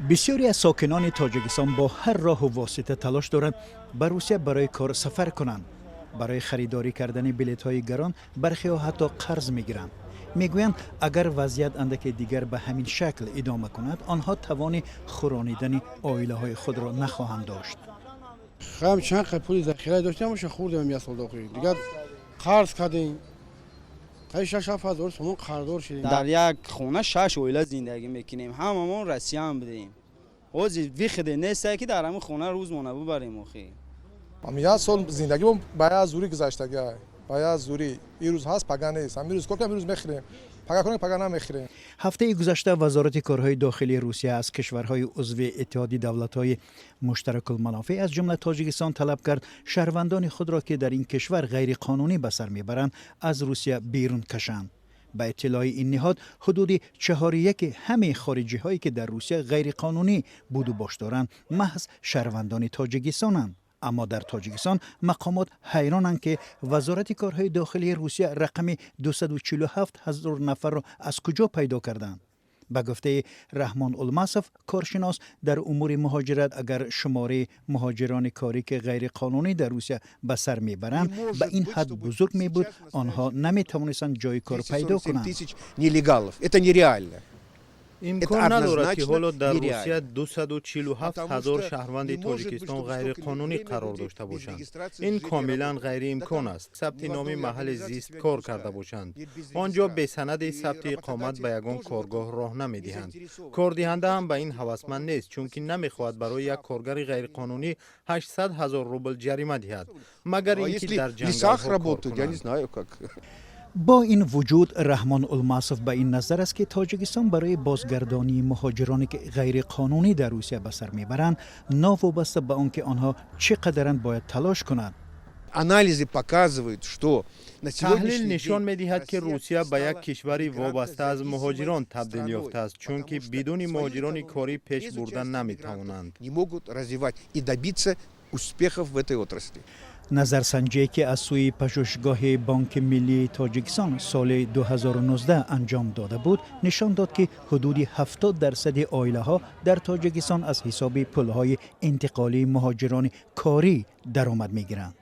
Бисёре аз сокинони Тоҷикистон бо ҳар роҳу восита талош доранд ба Русия барои кор сафар кунанд. Барои харидорӣ кардани билетҳои гарон бархеҳо ҳатто қарз мегиранд. Мегӯянд, агар вазъият андаке дигар ба ҳамин шакл идома кунад, онҳо тавони хӯронидани оилаҳои худро нахоҳанд дошт. Хам чанд қад пули захира доштем, ҳамаша хӯрдем. Як сол дохил дигар қарз кардем, қариб 6-7 ҳазор сомон қарздор шудем. Дар як хона шаш оила зиндагӣ мекунем, ҳамамон россиян будем. Ҳозир выходе нестае, ки дар ҳамин хона рӯзмона бубарем охи. Як сол зиндагимон ба як зӯрӣ гузаштага, ба як зӯрӣ. Ирӯз ҳаст, пага нест. Ҳамирӯз кор кунем, имрӯз мехӯрем, пага кунем, пага намехӯрем. Ҳафтаи гузашта Вазорати корҳои дохилии Русия аз кишварҳои узви Иттиҳоди давлатҳои муштаракулманофеъ, аз ҷумла Тоҷикистон, талаб кард шаҳрвандони худро, ки дар ин кишвар ғайриқонунӣ ба сар мебаранд, аз Русия берун кашанд. Ба иттилои ин ниҳод, ҳудуди чаҳоряки ҳамаи хориҷиҳое, ки дар Русия ғайриқонунӣ буду бош доранд, маҳз шаҳрвандони Тоҷикистонанд. Аммо дар Тоҷикистон мақомот ҳайронанд, ки Вазорати корҳои дохилии Русия рақами 247 ҳазор нафарро аз куҷо пайдо карданд. Ба гуфтаи Раҳмон Улмасов, коршинос дар умури муҳоҷират, агар шумораи муҳоҷирони корӣ, ки ғайриқонунӣ дар Русия ба сар мебаранд, ба ин ҳад бузург мебуд, онҳо наметавонистанд ҷои кор пайдо кунанд. Нелегалов, это нереально. Имкон надорад, ки ҳоло дар Русия 247 ҳазор шаҳрванди Тоҷикистон ғайриқонунӣ қарор дошта бошанд. Ин комилан ғайриимкон аст. Сабти номи маҳалли зист кор карда бошанд. Он ҷо бесанади сабти иқомат ба ягон коргоҳ роҳ намедиҳанд. Кордиҳанда ҳам ба ин ҳавасманд нест, чунки намехоҳад барои як коргари ғайриқонунӣ 800 ҳазор рубл ҷарима диҳад, магар ин ки дар ҷангалҳо кор кунанд. Бо ин вуҷуд, Раҳмон Улмасов ба ин назар аст, ки Тоҷикистон барои бозгардонии муҳоҷироне, ки ғайриқонунӣ дар Русия ба сар мебаранд, новобаста ба он ки онҳо чӣ қадаранд, бояд талош кунад. Анализы показывают, что Таҳлил нишон медиҳад, ки Русия ба як кишвари вобаста аз муҳоҷирон табдил ёфтааст, чунки бидуни муҳоҷирони корӣ пеш бурда наметавонанд. Не могут развивать и добиться успехов в этой отрасли. Назарсанҷие, ки аз сӯи пажӯҳишгоҳи Бонки Миллии Тоҷикистон соли 2019 анҷом дода буд, нишон дод, ки ҳудуди 70 дарсади оилаҳо дар Тоҷикистон аз ҳисоби пулҳои интиқолии муҳоҷирони корӣ даромад мегиранд.